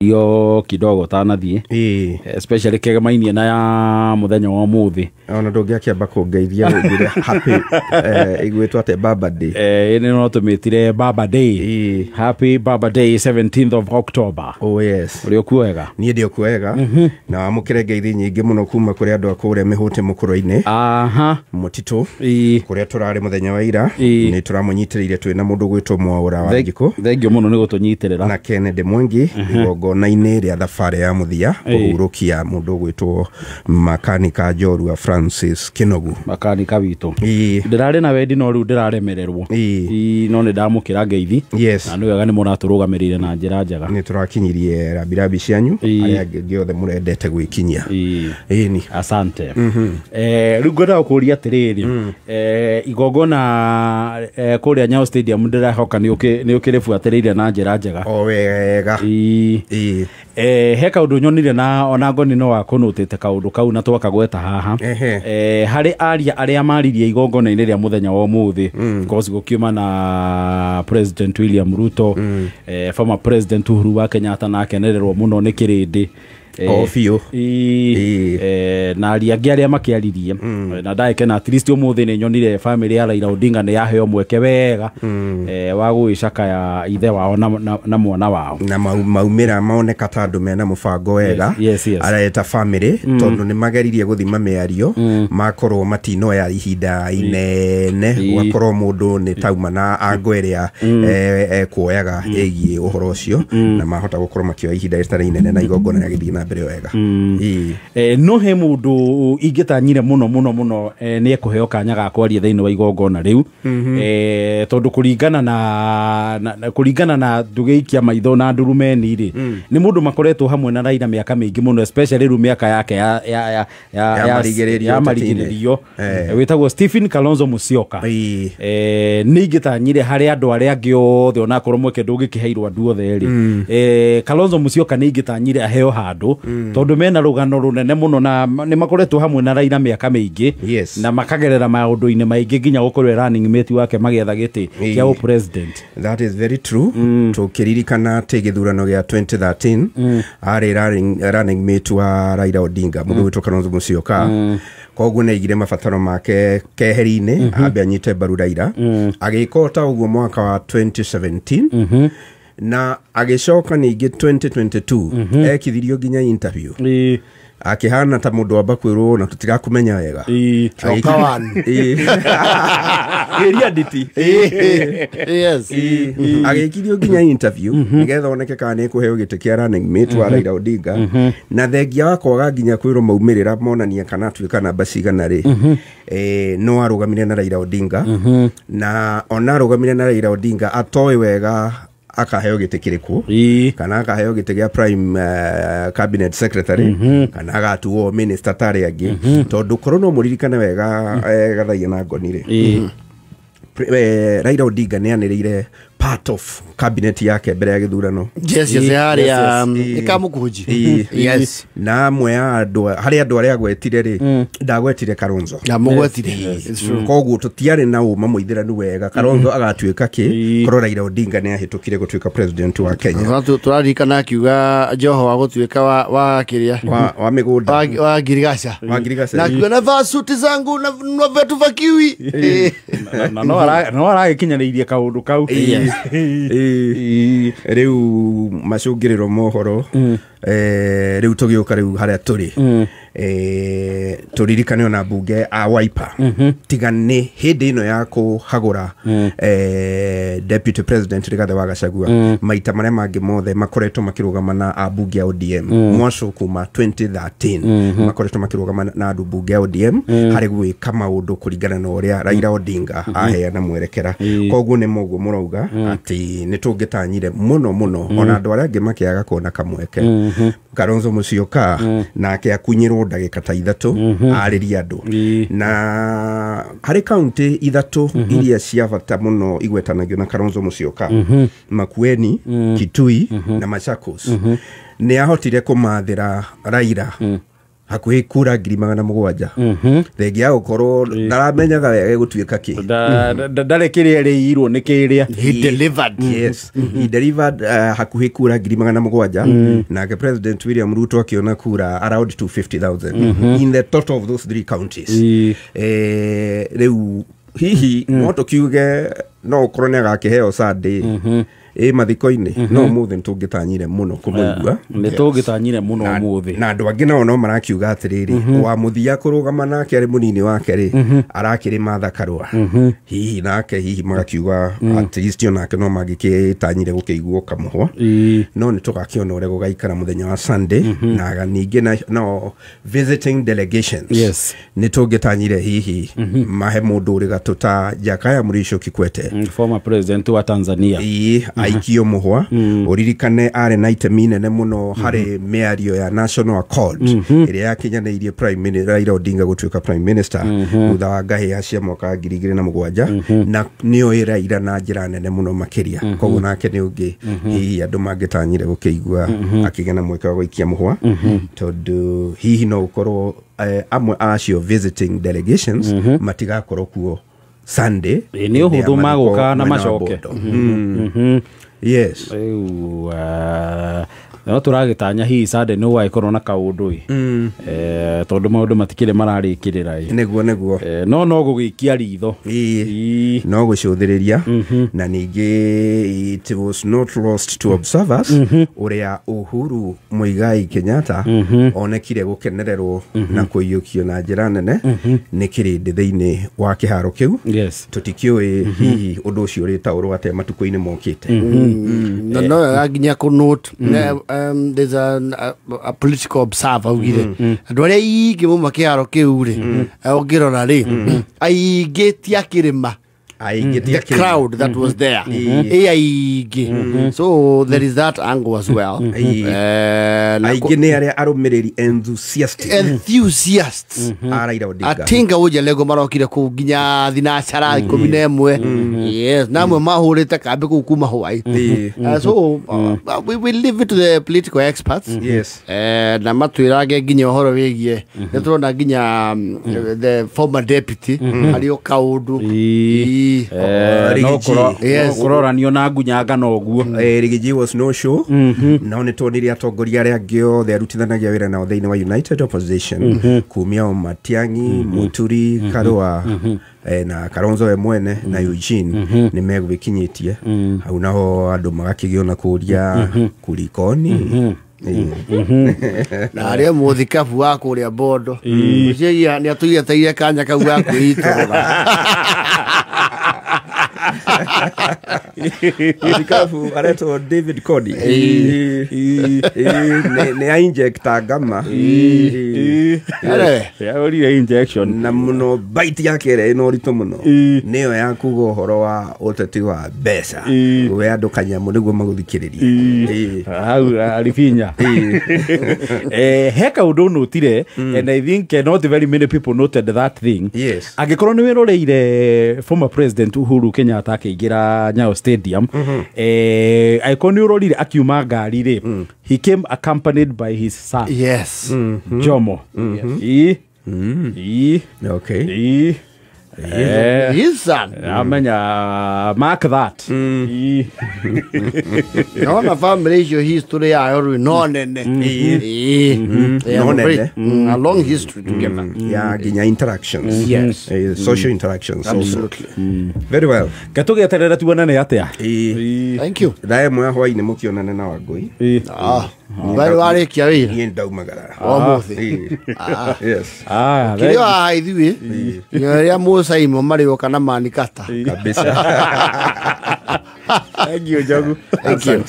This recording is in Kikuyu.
Yo kidogo tanathiĩ, especially kĩgemainie na ya mũthenya wa ũmũthĩ. Ona ndũngĩakĩamba kũngeithia ũnjĩre happy ĩgwĩtwo atĩa, Baba Day? Ĩĩ, no tũmĩtire Baba Day. Happy Baba Day, 17th of October. Oh yes. Ũrĩ ũkuo wega? Niĩ ndĩ okuwega na wamũkĩre ngeithi nyingĩ mũno kuma kũrĩ andũ a kũrĩa mĩhũte mũkũrũ-inĩ mũtitũ kũrĩa tũrarĩ mũthenya wa ira. Nĩ tũramũnyitĩrĩire twĩ na mũndũ gwĩtwo Mwaũra wa Ngĩkũ Thengio mũno nĩ gũtũnyitĩrĩra. Na Kennedy Mwangi igongona-inĩ rĩa thabarĩ ya mũthia kũhurũkia mũndũ gwĩtwo makanika njorua Francis Kinogu. Makanika witũ. Ndĩrarĩ na wendi no rĩu ndĩraremererwo. Ĩĩ, no nĩ ndamũkĩra ngeithi. Na nĩ wega nĩ mũratũrũgamĩrĩire na njĩra njega. Nĩ tũrakinyirie rambirambi cianyu arĩa angĩ othe mũrendete gwĩkinyia. Ĩni. Asante. Rĩu ngwendaga gũkũria atĩrĩrĩ, igongona kũrĩa Nyayo Stadium ndĩrehoka nĩ ũkĩrĩbuatĩrĩire na njĩra njega. O wega. Ĩĩ. He kaũndũ nyonire na ona ngoni no wakũnũtĩte kaũndũ kau na twakagweta haha. Harĩ aria arĩa maririe igongona-inĩ rĩa mũthenya wa ũmũthĩ, of course gũkiuma na President William Ruto, former President Uhuru wa Kenyatta na akenererwo mũno nĩ kĩrĩndĩ. O biũ. Na aria angĩ arĩa makĩaririe na ndagĩkena at least ũmũthĩ nĩ nyonire family ya Raila Odinga nĩ yaheo mweke wega wa gũgĩcakaya ithe wao na mwana wao. Na maumĩra maoneka ta andũ mena mũbango wega areta family tondũ nĩ mageririe gũthima mĩario makorwo matinoya ihinda inene, gwakorwo mũndũ nĩ tauma na ango ĩrĩa ekuoyaga ĩgiĩ ũhoro ũcio na mahota gũkorwo makĩoya ihinda rĩtarĩ inene na igongona rĩagĩthiĩ na mbere wega. No he mũndũ ingĩtanyire mũno mũno mũno nĩ ekũheo kanya ga kwaria thĩinĩ wa igongona rĩu, tondũ kũringana na ndũgĩikia maitho na ndurumeni rĩ, nĩ mũndũ makoretwo hamwe na Raila mĩaka mĩingĩ mũno, especially rĩu mĩaka yake ya Ya marigĩrĩrio ya ũteti-inĩ. Marigĩrĩrio. Wĩtagwo Stephen Kalonzo Musyoka. Nĩ ingĩtanyire harĩ andũ arĩa angĩ othe, onakorwo mweke ndũngĩkĩheirwo andũ othe rĩ, Kalonzo Musyoka nĩ ingĩtanyire aheo handũ tondũ mena rũgano rũnene mũno na nĩ makoretwo hamwe na Raila mĩaka mĩingĩ na makagerera maũndũ-inĩ maingĩ nginya gũkorwo running mate wake magĩetha gĩtĩ kĩa president. That is very true. Tũkĩririkana atĩ gĩthurano gĩa 2013 arĩ running mate wa Raila Odinga, mũndũ wĩtwo Kalonzo Musyoka. Koguo nĩ aigire mabataro make keheri-inĩ ambe anyite mbaru Raila. Agĩka o ta ũguo mwaka wa 2017 na agĩcoka ningĩ 2022 ekithirio nginya interview akĩhana ta mũndũ wamba kwĩrwo na tũtirakũmenya wega. Coka one. Geria nditi. Agĩkirio nginya interview nĩgetha oneke kana nĩ ekũheo gĩtĩ kĩa running mate wa Raila Odinga, na thengia wa kwaga nginya kwĩrwo maumĩrĩra monania kana atuĩka namba cigana rĩ, no arũgamire na Raila Odinga, na ona arũgamire na Raila Odinga atoĩ wega akaheo gĩtĩ kĩrĩkũ, kana akaheo gĩtĩ gĩa prime cabinet secretary kana agatuo minister tarĩ angĩ, tondũ korwo no mũririkane wega, Gathaia na Ngoni rĩ, Raila Odinga nĩ anĩrĩire part of cabinet yake mbere ya gĩthurano. Yes, harĩa Yes. nĩ Kamũkũnji. Na amwe ya andũ harĩ andũ arĩa agwetire rĩ, ndagwetire Kalonzo. Na mũgwetire. It's true. Koguo tũtiarĩ na ũma mũithĩranu wega Kalonzo agatuĩka kĩ korwo Raila Odinga nĩ ahĩtũkire gũtuĩka president wa Kenya. Tũraririkana akiuga Joho wa gũtuĩka wa kĩrĩa wa mĩgũnda wa ngirigaca. Wa ngirigaca. Na akiuga navaa suti zangu na viatu vya kiwi. Na no aragĩkinyanĩirie kaũndũ kau. Rĩu macũngĩrĩro mohoro, rĩu tũgĩũka rĩu harĩa tũrĩ, tũririkane ona mbunge a Wiper tiga nĩ hĩndĩ ĩno ya kũhagũra deputy president Rigathĩ wa Gachagua, maita marĩa mangĩ mothe makoretwo makĩrũgama na ambunge a ODM mwaco kuma 2013, makoretwo makĩrũgama na andũ mbunge a ODM harĩ gwĩka maũndũ kũringana na ũrĩa Raila Odinga aheana mwerekera. Koguo nĩ moguo mũrauga atĩ nĩ tũngĩtanyire mũno mũno ona andũ arĩa angĩ makĩaga kuona kamweke. Kalonzo Musyoka nake akunyĩrwo ndagĩka ta 3 arĩrie andũ na harĩ kaunti ithatũ iria cia bata mũno igwetanagio na Kalonzo Musyoka, Makueni, Kitui na Machakos, nĩ ahotire kũmathĩra Raila. Hakuhĩ kura 700,000. Thengia ya gũkorwo ndaramenyaga wega gũtuĩka kĩ. Ndarĩ kĩrĩa ĩrĩirwo nĩ kĩrĩa. He delivered. Yes, he delivered hakuhĩ kura 700,000, nake President William Ruto akiona kura around 250,000 in the total of those three counties. Rĩu hihi no tũkiuge no ũkorwo nĩ agakĩheo Sunday ĩ mathiko-inĩ, no ũmũthĩ nĩ tũngĩtanyire mũno kũmũigua. Nĩ tũngĩtanyire mũno ũmũthĩ. Na andũ angĩ nao no marakiuga atĩrĩrĩ, wa mũthia kũrũgama nake arĩ mũnini wake rĩ, arakĩrĩ Martha Karua, hihi nake hihi magakiuga at least onake no mangĩkĩtanyire gũkĩiguo kamũhwa. No nĩ tũgakĩona ũrĩa gũgaikara mũthenya wa Sunday, na ningĩ no visiting delegations. Nĩ tũngĩtanyire hihi mahe mũndũ ũrĩ gatũ ta Jakaya Mrisho Kikwete, former president wa Tanzania, aikio mũhwa. Ũririkane arĩ na itemi nene mũno harĩ mĩario ya National Accord ĩrĩa yakinyanĩirie Prime Minister Raila Odinga gũtuĩka Prime Minister thutha wa ngahĩha cia mwaka wa 2007, na nĩoĩ Raila na njĩra nene mũno makĩria. Koguo nake nĩ ũngĩ hihi andũ mangĩtanyire gũkĩigua akĩgĩa na mweke wa gũikia mũhwa, tondũ hihi no ũkorwo amwe acio visiting delegations matigakorwo kuo Sunday. Nĩ ũhũthũ magũka na macoke. Yes. Rĩu no tũragĩtanya hihi Sunday nĩ gũgagĩkorwo na kaũndũ ĩ, tondũ maũndũ matikĩrĩ mararĩkĩrĩra ĩ. Nĩguo. No gũgĩikia ritho. No gũcũthĩrĩria. Na ningĩ it was not lost to observers ũrĩa Uhuru Muigai Kenyatta onekire gũkenererwo na kũiyũkio na njĩra nene nĩ kĩrĩndĩ thĩinĩ wa kĩharo kĩu. Tũtikĩũĩ hihi ũndũ ũcio ũrĩtaũrwo atĩa matukũ-inĩ mokĩte. No nginya kũ note there's a political observer augire andũ arĩa aingĩ mauma kĩharo kĩu rĩ, ũngĩrora rĩ, aingĩ ti a kĩrĩma. The crowd that was there, aingĩ. So there is that angle as well. Aingĩ nĩ arĩa arũmĩrĩri enthusiasts a Raila Odinga. Atinga ũnja lego marokire kũu nginya thinacara 11. Yes, na amwe mahũrĩte kambĩ kũu kuma Hawaii. So we leave it to the political experts. Yes. Na matwĩrage nginya ũhoro wĩgiĩ nĩ tũrona nginya the former deputy harĩ o kaũndũ. No kũroranio na ngunyanga no ũguo. Rigiji was no show. No nĩ tuonire atongoria arĩa angĩ othe arutithanagia wĩra nao thĩinĩ wa United Opposition, kumia o Matiang'i, Muturi, Karua, na Kalonzo we mwene na Eugene nĩ megwĩkinyĩtie hau, naho andũ magakĩgio na kũria kulikoni. Na arĩa mũthikabu wa kũrĩa Bondo ũcio nĩ atũiyeteire kanya kau ga kwĩitũrũra. Mũthikabu aretwo David Cody nĩ ainjecta ngama yaorire injection na mũno bite yake ĩrĩa ĩna ũritũ mũno nĩyo ya kuga ũhoro wa ũteti wa mbeca we andũ kanyamũ nĩguo magũthikĩrĩrie. Hau aribinya he kaũndũ notire, and I think not very many people noted that thing. Yes. Angĩkorwo nĩ wĩroreire former President Uhuru Kenyatta akĩingĩra Nyayo Stadium, angĩkorwo nĩ ũrorire akiuma ngari rĩ, he came accompanied by his son. Yes. Jomo. Okay. His son. Amenya mark that. No na family icio history yayo rĩ no nene. No nene. A long history together. Yeah, nginya interactions. Yes. Social interactions. Absolutely. Very well. Gatũgĩeterera tuonane atĩa. Thank you. Thaa ĩmwe ya hwaĩ-inĩ mũkĩonane na Wangũi. Bari warĩkia wĩra. Niĩ ndaumagara. Ũmũthĩ. Yes. Kĩrĩa haha ithuĩ nginya rĩrĩa Musa imo marĩoka na manikata. Kabisa. Thank you, Njogu. Thank you.